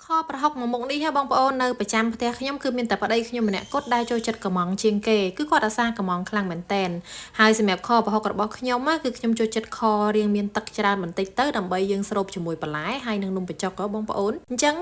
ខប្រហុកមួយមុខនេះហ៎បងប្អូននៅប្រចាំផ្ទះខ្ញុំគឺមានតែប្តីខ្ញុំម្នាក់គត់ដែលចូលចិត្តកំងជាងគេគឺគាត់អាសាកំងខ្លាំងមែនតែនហើយសម្រាប់ខប្រហុករបស់ខ្ញុំគឺខ្ញុំចូលចិត្តខរៀងមានទឹកច្រើនបន្តិចទៅដើម្បីយើងស្រូបជាមួយបន្លែហើយនឹងនំបញ្ចុកហ៎បងប្អូនអញ្ចឹង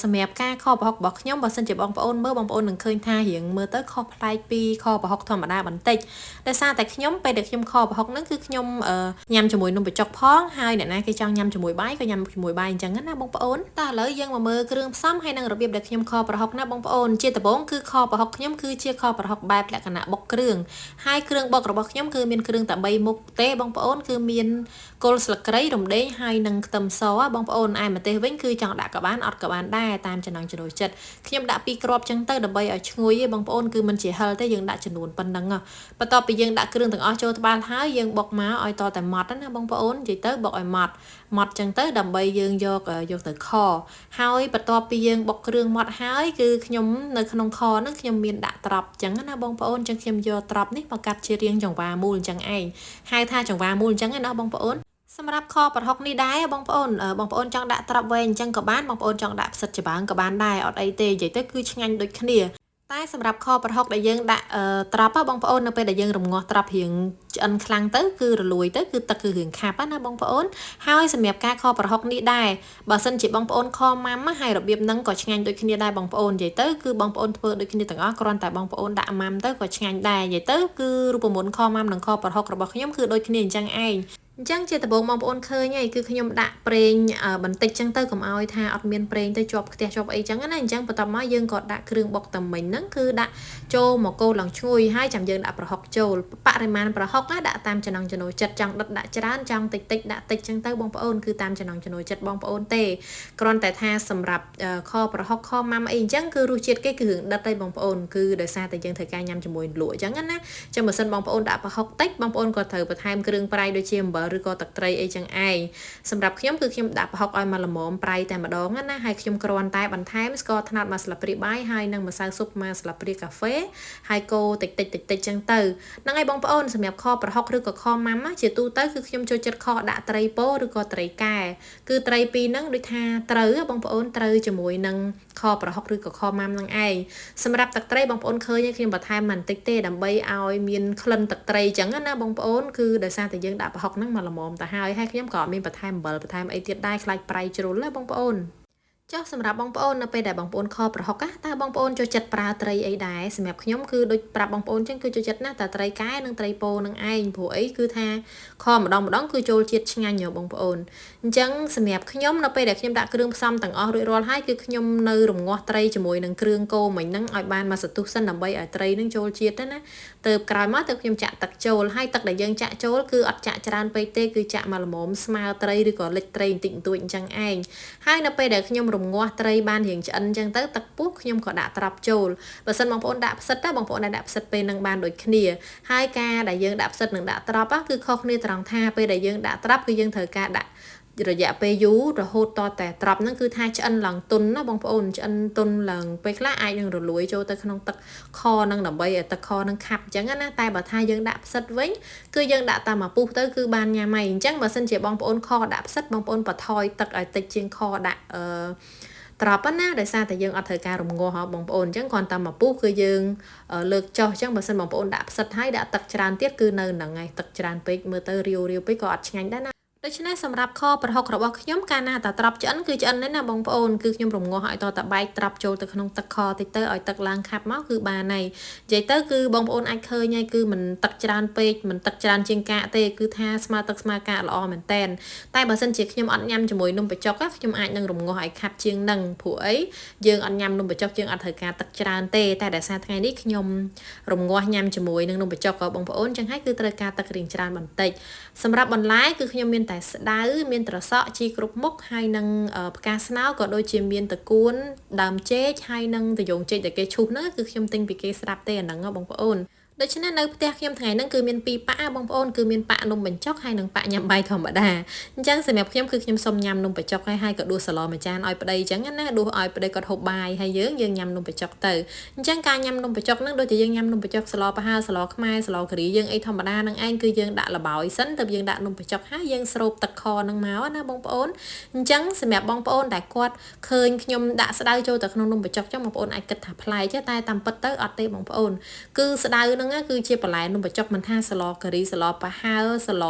សម្រាប់ការខប្រហុករបស់ខ្ញុំបើសិនជាបងប្អូនមើលបងប្អូននឹងឃើញថារៀងមើលទៅខុសប្លែកពីខប្រហុកធម្មតាបន្តិចដោយសារតែខ្ញុំពេលដែលខ្ញុំខប្រហុកហ្នឹងគឺខ្ញុំញ៉ាំជាមួយនំបញ្ចុកផងហើយអ្នកណាគេចង់ញ៉ាំជាមួយបាយក៏ញ៉ាំជាមួយបាយអញ្ចឹងណាបងប្អូនតោះឥឡូវយើងមកមើលគ្រឿងផ្សំហើយនឹងរបៀបដែលខ្ញុំខប្រហុកណាបងប្អូនជាដំបូងគឺខប្រហុកខ្ញុំគឺជាខប្រហុកបែបលក្ខណៈបុកគ្រឿងហើយគ្រឿងបុករបស់ខ្ញុំគឺមានគ្រឿងតែ3មុខទេបងប្អូនគឺមានគល់ស្លឹកគ្រៃរំដេងហើយនិងខ្ទឹមសបងប្អូនឯម្ទេសវិញគឺចង់ដាក់ក៏បានអត់ក៏បានដែរតាមចំណង់ចំណូលចិត្តខ្ញុំដាក់2គ្រាប់ចឹងទៅដើម្បីឲ្យឈ្ងុយឯងបងប្អូនគឺមិនជាហិលទេយើងដាក់ចំនួនប៉ុណ្ណឹងបន្ទាប់ពីយើងដាក់គ្រឿងទាំងអស់ចូលត្បាល់ហើយយើងបុកមកឲ្យតតែម៉ត់ណាបងប្អូននិយាយទៅបុកឲ្យម៉ត់ម៉ត់ចឹងទៅដើម្បីយើងយកយកទៅខហើយបន្ទាប់ពីយើងបុកគ្រឿងម៉ត់ហើយគឺខ្ញុំនៅក្នុងខហ្នឹងខ្ញុំមានដាក់ត្រប់ចឹងណាបងប្អូនចឹងខ្ញុំយកត្រប់នេះមកកាត់ជារាងចង្វាមូលអញ្ចឹងឯងហៅថាចង្វាមូលអញ្ចឹងណាបងប្អូនសម្រាប់ខប្រហុកនេះដែរបងប្អូនបងប្អូនចង់ដាក់ត្រប់វែងអញ្ចឹងក៏បានបងប្អូនចង់ដាក់ផ្សិតច្បាងក៏បានដែរអត់អីទេនិយាយទៅគឺឆ្ងាញ់ដូចគ្នាតែសម្រាប់ខប្រហុកដែលយើងដាក់ត្រប់បងប្អូននៅពេលដែលយើងរំងាស់ត្រប់រៀងឆ្អិនខ្លាំងទៅគឺរលួយទៅគឺទឹកគឺរៀងខាប់ណាបងប្អូនហើយសម្រាប់ការខប្រហុកនេះដែរបើសិនជាបងប្អូនខម៉ាំហើយរបៀបហ្នឹងក៏ឆ្ងាញ់ដូចគ្នាដែរបងប្អូននិយាយទៅគឺបងប្អូនធ្វើដូចគ្នាទាំងអស់គ្រាន់តែបងប្អូនដាក់ម៉ាំទៅក៏ឆ្ងាញ់ដែរនិយាយទៅគឺរូបមន្តខម៉ាំនិងខប្រហុករបស់ខ្ញុំគឺដូចគ្នាអញ្ចឹងឯងអញ្ចឹងជាដំបូងបងប្អូនឃើញហើយគឺខ្ញុំដាក់ប្រេងបន្តិចចឹងទៅកុំឲ្យថាអត់មានប្រេងទៅជាប់ខ្ទះជាប់អីចឹងណាអញ្ចឹងបន្ទាប់មកយើងក៏ដាក់គ្រឿងបុកតាមិញហ្នឹងគឺដាក់ចូលមកកូរឡើងឈ្ងុយហើយចាំយើងដាក់ប្រហុកចូលបរិមាណប្រហុកណាដាក់តាមចំណង់ចំណូលចិត្តចង់ដិតដាក់ច្រើនចង់តិចតិចដាក់តិចចឹងទៅបងប្អូនគឺតាមចំណង់ចំណូលចិត្តបងប្អូនទេគ្រាន់តែថាសម្រាប់ខប្រហុកខម៉ាំអីអញ្ចឹងគឺរសជាតិគេគឺរឿងដិតទេបងប្អូនគឺដោយសារតែយើងត្រូវការញ៉ាំជាមួយលក់អញ្ចឹងណាចឹងបើសិនបងប្អូនដាក់ប្រហុកតិចបងប្អូនក៏ត្រូវបន្ថែមគ្រឿងប្រៃដូចជាអំបិលឬក៏ទឹកត្រីអីចឹងឯងសម្រាប់ខ្ញុំគឺខ្ញុំដាក់ប្រហុកឲ្យមកល្មមប្រៃតែម្ដងណាហើយខ្ញុំគ្រាន់តែបន្ថែមស្ករត្នោតមួយស្លាបព្រាបាយហើយនិងម្សៅស៊ុបមួយស្លាបព្រាកាហ្វេហើយកូរតិចតិចតិចតិចចឹងទៅហ្នឹងហើយបងប្អូនសម្រាប់ខប្រហុកឬក៏ខម៉ាំជាទូទៅគឺខ្ញុំចូលចិត្តខដាក់ត្រីពោឬក៏ត្រីកែគឺត្រីពីរហ្នឹងដូចថាត្រូវបងប្អូនត្រូវជាមួយនឹងខប្រហុកឬក៏ខម៉ាំហ្នឹងឯងសម្រាប់ទឹកត្រីបងប្អូនឃើញខ្ញុំបន្ថែមបន្តិចទេដើម្បីឲ្យមានក្លិនទឹកត្រីចឹងណាបងប្អូនគឺដោយសារតែយើងដាក់ប្រហុកហ្នឹងមកល្មមទៅហើយហើយខ្ញុំក៏មានបន្ថែមអំបិលបន្ថែមអីទៀតដែរខ្លាចប្រៃជ្រុលណាបងប្អូនចុះសម្រាប់បងប្អូននៅពេលដែលបងប្អូនខប្រហុកតើបងប្អូនចូលចិត្តប្រើត្រីអីដែរសម្រាប់ខ្ញុំគឺដូចប្រាប់បងប្អូនចឹងគឺចូលចិត្តណាស់តែត្រីកែនិងត្រីពោនឹងឯងព្រោះអីគឺថាខម្ដងម្ដងគឺចូលជាតិឆ្ងាញ់ហ៎បងប្អូនអញ្ចឹងសម្រាប់ខ្ញុំនៅពេលដែលខ្ញុំដាក់គ្រឿងផ្សំទាំងអស់រួចរាល់ហើយគឺខ្ញុំនៅរំងាស់ត្រីជាមួយនឹងគ្រឿងកូរមិញហ្នឹងឲ្យបានមួយសន្ទុះសិនដើម្បីឲ្យត្រីហ្នឹងចូលជាតិទៅណាទៅក្រោយមកទៅខ្ញុំចាក់ទឹកចូលហើយទឹកដែលយើងចាក់ចូលគឺអត់ចាក់ច្រើនពេកទេគឺចាក់មកល្មមស្មើត្រីឬក៏លិចត្រីបន្តិចបន្តួចអញ្ចឹងឯងហើយនៅពេលដែលខ្ញុំរំងាស់ត្រីបានរៀងឆ្អិនអញ្ចឹងទៅទឹកពុះខ្ញុំក៏ដាក់ត្រប់ចូលបើសិនបងប្អូនដាក់ផ្សិតទៅបងប្អូនដាក់ផ្សិតពេលនឹងបានដូចគ្នាហើយការដែលយើងដាក់ផ្សិតនិងដាក់ត្រប់គឺខុសគ្នាត្រង់ថាពេលដែលយើងដាក់ត្រប់គឺយើងត្រូវការដាក់រយៈពេលយូររហូតតតែត្រប់ហ្នឹងគឺថាឆ្អិនឡើងទុនណាបងប្អូនឆ្អិនទុនឡើងពេលខ្លះអាចនឹងរលួយចូលទៅក្នុងទឹកខហ្នឹងដើម្បីឲ្យទឹកខហ្នឹងខាប់អញ្ចឹងណាតែបើថាយើងដាក់ផ្សិតវិញគឺយើងដាក់តាមមួយពុះទៅគឺបានញ៉ាំហើយអញ្ចឹងបើសិនជាបងប្អូនខដាក់ផ្សិតបងប្អូនបន្ថយទឹកឲ្យតិចជាងខដាក់ត្រប់ណាដោយសារតែយើងអត់ត្រូវការរំងាស់ហ៎បងប្អូនអញ្ចឹងគ្រាន់តែមួយពុះគឺយើងលើកចុះអញ្ចឹងបើសិនបងប្អូនដាក់ផ្សិតហើយដាក់ទឹកច្រើនទៀតគឺនៅហ្នឹងហើយទឹកច្រើនពេកមើលទៅរាវរាវពេកក៏អត់ឆ្ងាញ់ដែរណាដូច្នេះសម្រាប់ខប្រហុករបស់ខ្ញុំកាលណាតែត្រប់ឆ្អិនគឺឆ្អិនណាស់ណាបងប្អូនគឺខ្ញុំរំងាស់ឲ្យតតែបែកត្រប់ចូលទៅក្នុងទឹកខតិចទៅឲ្យទឹកឡើងខាប់មកគឺបានហើយនិយាយទៅគឺបងប្អូនអាចឃើញហើយគឺមិនទឹកច្រើនពេកមិនទឹកច្រើនជាងកាកទេគឺថាស្មើទឹកស្មើកាកល្អមែនតែនតែបើសិនជាខ្ញុំអត់ញ៉ាំជាមួយនំបញ្ចុកខ្ញុំអាចនឹងរំងាស់ឲ្យខាប់ជាងនឹងព្រោះអីយើងអត់ញ៉ាំនំបញ្ចុកយើងអត់ត្រូវការទឹកច្រើនទេតែដោយសារថ្ងៃនេះខ្ញុំរំងាស់ញ៉ាំជាមួយនឹងនំបញ្ចុកបងប្អូនចឹងហើយគឺត្រូវការទឹករៀងច្រើនបន្តិចសម្រាប់បន្លែគឺខ្ញុំមានតែស្ដៅមានត្រសក់ជីគ្រប់មុខហើយនឹងផ្កាស្នោក៏ដូចជាមានតកួនដើមចេកហើយនឹងតយងចេកដែលគេឈូសហ្នឹងគឺខ្ញុំទិញពីគេស្រាប់ទេអាហ្នឹងបងប្អូន ដូច្នេះនៅផ្ទះខ្ញុំថ្ងៃហ្នឹងគឺមានពីរប៉ាបងប្អូនគឺមានប៉ានំបញ្ចុកហើយនិងប៉ាញ៉ាំបាយធម្មតាអញ្ចឹងសម្រាប់ខ្ញុំគឺខ្ញុំសុំញ៉ាំនំបញ្ចុកហើយក៏ដួសសឡមួយចានឲ្យប្តីអញ្ចឹងណាដួសឲ្យប្តីគាត់ហូបបាយហើយយើងញ៉ាំនំបញ្ចុកទៅអញ្ចឹងការញ៉ាំនំបញ្ចុកហ្នឹងដូចជាយើងញ៉ាំនំបញ្ចុកសឡប្រហើរសឡខ្មែរសឡការីយើងអីធម្មតាហ្នឹងឯងគឺយើងដាក់ល្បាយសិនទៅយើងដាក់នំបញ្ចុកហើយយើងស្រូបទឹកខហ្នឹងមកណាបងប្អូនអញ្ចឹងសម្រាប់បងប្អូនដែលគាត់ឃើញខ្ញុំដាក់ស្ដៅចូលទៅក្នុងនំបញ្ចុកចឹងបងប្អូនអាចគិតថាប្លែកតែតាមពិតទៅអត់ទេបងប្អូនគឺស្ដៅហ្នឹងគឺជាបន្លែនំបញ្ចុកមិនថាសឡការីសឡប្រហើរសឡ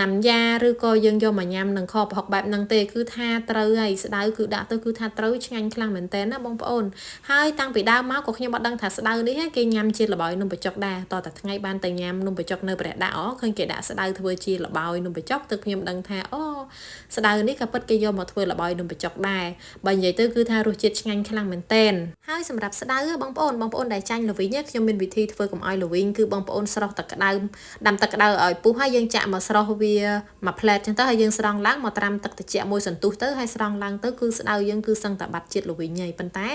ណាំយ៉ាឬក៏យើងយកមកញ៉ាំនឹងខប្រហុកបែបហ្នឹងទេគឺថាត្រូវហើយស្ដៅគឺដាក់ទៅគឺថាត្រូវឆ្ងាញ់ខ្លាំងមែនតើណាបងប្អូនហើយតាំងពីដើមមកក៏ខ្ញុំអត់ដឹងថាស្ដៅនេះគេញ៉ាំជាល្បាយនំបញ្ចុកដែរតតែថ្ងៃបានទៅញ៉ាំនំបញ្ចុកនៅព្រះដាក់ឃើញគេដាក់ស្ដៅធ្វើជាល្បាយនំបញ្ចុកទើបខ្ញុំដឹងថាអូស្ដៅនេះក៏ពិតគេយកមកធ្វើល្បាយនំបញ្ចុកដែរបើនិយាយទៅគឺថារសជាតិឆ្ងាញ់ខ្លាំងមែនតើហើយសម្រាប់ស្ដៅបងប្អូនដែលចាញ់ល្វីងខ្ញុំមានវិធីធ្វើកុំឲ្យល្វីងគឺបងប្អូនស្រោះទឹកក្តៅដាំទឹកក្តៅឲ្យពុះហើយយើងចាក់មកស្រោះវាមួយផ្លែតចឹងទៅហើយយើងស្រង់ឡើងមកត្រាំទឹកត្រជាក់មួយសន្ទុះទៅហើយស្រង់ឡើងទៅគឺស្ដៅយើងគឺសឹងតែបាត់ជាតិល្វីងហើយប៉ុន្តែ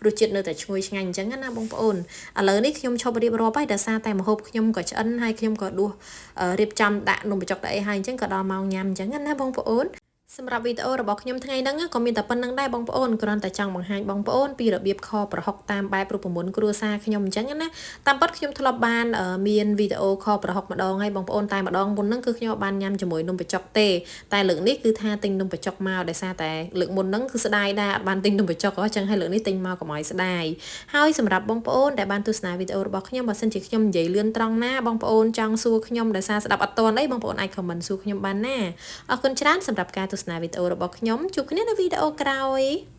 រសជាតិនៅតែឈ្ងុយឆ្ងាញ់អញ្ចឹងណាបងប្អូនឥឡូវនេះខ្ញុំឈប់រៀបរាប់ហើយដោយសារតែម្ហូបខ្ញុំក៏ឆ្អិនហើយខ្ញុំក៏ដួសរៀបចំដាក់នំបញ្ចុកទៅអីហើយអញ្ចឹងក៏ដល់ម៉ោងញ៉ាំអញ្ចឹងណាបងប្អូនសម្រាប់វីដេអូរបស់ខ្ញុំថ្ងៃហ្នឹងក៏មានតែប៉ុណ្្នឹងដែរបងប្អូនគ្រាន់តែចង់បង្ហាញបងប្អូនពីរបៀបខប្រហុកតាមបែបរូបមន្តគ្រួសារខ្ញុំអញ្ចឹងណាតាមពិតខ្ញុំធ្លាប់បានមានវីដេអូខប្រហុកម្ដងហើយបងប្អូនតែម្ដងមុនហ្នឹងគឺខ្ញុំបានញ៉ាំជាមួយនំបញ្ចុកទេតែលើកនេះគឺថាទិញនំបញ្ចុកមកដោយសារតែលើកមុនហ្នឹងគឺស្ដាយដែរអត់បានទិញនំបញ្ចុកអញ្ចឹងហើយលើកនេះទិញមកកុំឲ្យស្ដាយហើយសម្រាប់បងប្អូនដែលបានទស្សនាវីដេអូរបស់ខ្ញុំបើសិនជាខ្ញុំនិយាយលឿនត្រង់ណាបងប្អូនចង់សួរខ្ញុំដោយសារស្ដាប់អត់ទាន់អីបងប្អូនអាច comment សួរខ្ញុំបានណាអរគុណច្រើនសម្រាប់ការទស្សនាវីដេអូរបស់ខ្ញុំជួបគ្នានៅវីដេអូក្រោយ។